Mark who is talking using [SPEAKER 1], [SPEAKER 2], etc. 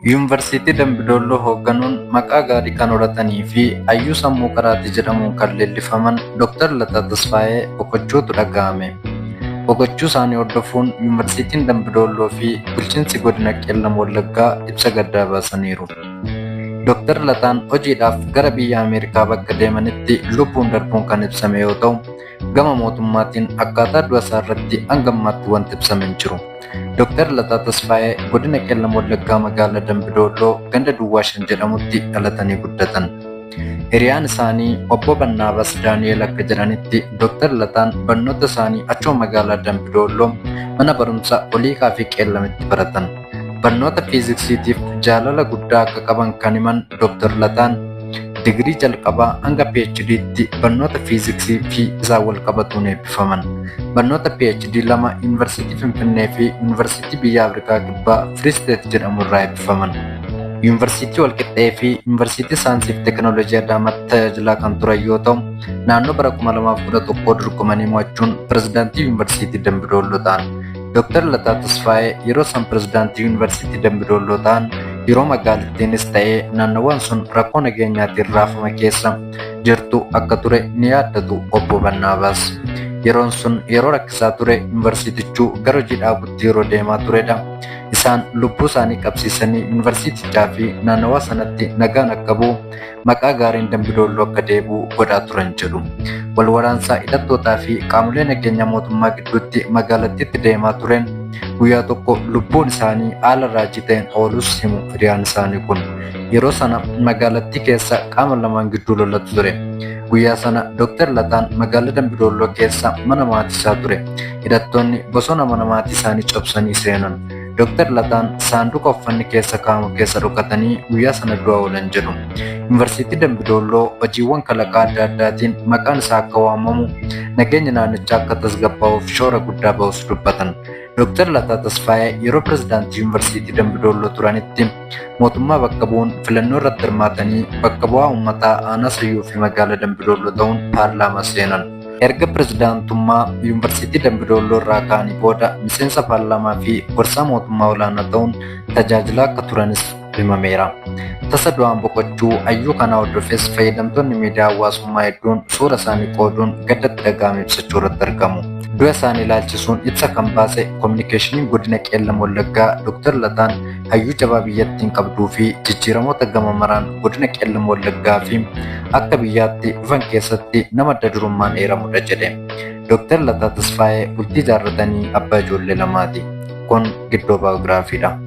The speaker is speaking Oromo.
[SPEAKER 1] Yuunivarsiitii Dambi Doolloo hoogganuun maqaa gaarii kan horatanii fi hayyuu sammuu qaraatii jedhamuun kan leellifaman Dr. Lataa Tasfaayee boqochuutu dhaga'ame. Boqochuu isaanii hordofuun Yuunivarsiitiin Dambi Doolloo fi bulchiinsi godina Qeellam Wallaggaa ibsa gaddaa baasaniiru. Dr. Lataan hojiidhaaf gara biyya Ameerikaa bakka deemanitti lubbuun darbuun kan ibsame yoo ta'u, gama mootummaatiin akkaataa du'a isaa irratti hanga ammaatti wanti ibsame hin jiru. Dr. Lataa Tasfaayee godina Qeellam Wallaggaa magaalaa Dambi Doolloo ganda Duwwaa 5 jedhamutti dhalatanii guddatan. Hiriyaan isaanii obbo Bannaabas Daani'el akka jedhanitti Dr. Lataan barnoota isaanii achuma magaalaa Dambi Doolloo mana barumsa Oliiqaa fi Qeellamitti baratan. Barnoota fiiziksiitiif jaalala guddaa akka qaban kan himan Dr. Lataan digirii jalqabaa hanga PhD'tti barnoota fiiziksii fi isaan wal qabatuun eebbifaman. Barnoota PhD 2 Yuunivarsiitii Finfinnee fi Yuunivarsiitii biyya Afrikaa Kibbaa Free State jedhamu irraa eebbifaman. Yuunivarsiitii Walqixxee fi Yuunivarsiitii Saayinsii fi Teekinooloojii Adaamaatti tajaajilaa kan turan yoo ta'u, naannoo bara 2011 dorgomanii mo'achuun pirezidaantii Yuunivarsiitii Dambi Doolloo ta'an. Dr. Lataa Tasfaayee yeroo isaan pirezidaantii Yuunivarsiitii Dambi Doolloo ta'an yeroo magaalittiinis ta'ee naannawaan sun rakkoo nageenyaatiin raafama keessa jirtu akka ture ni yaaddatu obbo Bannaabaas. Yeroon sun yeroo rakkisaa ture yuunivarsiitichuu gara hojii dhaabutti yeroo deemaa turedha. Isaan lubbuu isaanii qabsiisanii yuunivarsiitichaa fi naannawaa sanatti nagaan akka bu'u maqaa gaariin Dambi Doolloo akka deebi'u godhaa turan jedhu. Wal waraansaa hidhattootaa fi qaamolee nageenya mootummaa gidduutti magaalattiitti deemaa tureen guyyaa tokko lubbuun isaanii haala raajii ta'een oolus himu hiriyaan isaanii kun. Yeroo sana magaalattii keessa qaama lamaan gidduu lolatu ture. Guyyaa sana Dr. Lataan magaalaa Dambi Doolloo keessa mana maatii isaa ture. Hidhattoonni bosona mana maatii isaanii cabsanii seenan. Dr. Lataan saanduqa uffanni keessa kaa'amu keessa dhokatanii guyyaa sana du'a oolan jedhu. Yuunivarsiitii Dambi Doolloo hojiiwwan kalaqaa adda addaatiin maqaan isaa akka waamamu nageenya naannichaa akka tasgabbaa'uuf shoora guddaa ba'us dubbatan. Dr. Lataa Tasfaayee yeroo pirezidaantii Yuunivarsiitii Dambi Doolloo turanitti mootummaa bakka bu'uun filannoo irratti hirmaatanii bakka bu'aa uummataa aanaa Sayyoo fi magaalaa Dambi Doolloo ta'uun paarlaamaa seenan. Erga pirezidaantummaa Yuunivarsiitii Dambi Doolloo irraa ka'anii booda miseensa paarlaamaa fi gorsaa mootummaa olaanaa ta'uun tajaajilaa akka turanis himameera. Tasa du'aan boqochuu hayyuu kanaa hordofes fayyadamtoonni miidiyaa hawaasummaa hedduun suura isaanii qooduun gaddatti dhaga'ame ibsachuu irratti argamu. Du'a isaanii ilaalchisuun ibsa kan baase Kominikeeshiniin Godina Qeellam Wallaggaa Dr. Lataan hayyuu jabaa biyyattiin qabduu fi jijjiiramoota gama maraan godina Qeellam Wallaggaa fi akka biyyaatti dhufan keessatti nama adda durummaan eeramudha jedhe. Dr. Lataa Tasfaayee bultii ijaarratanii abbaa ijoollee lamaati. Kun Giddoo Baayogiraafiidha.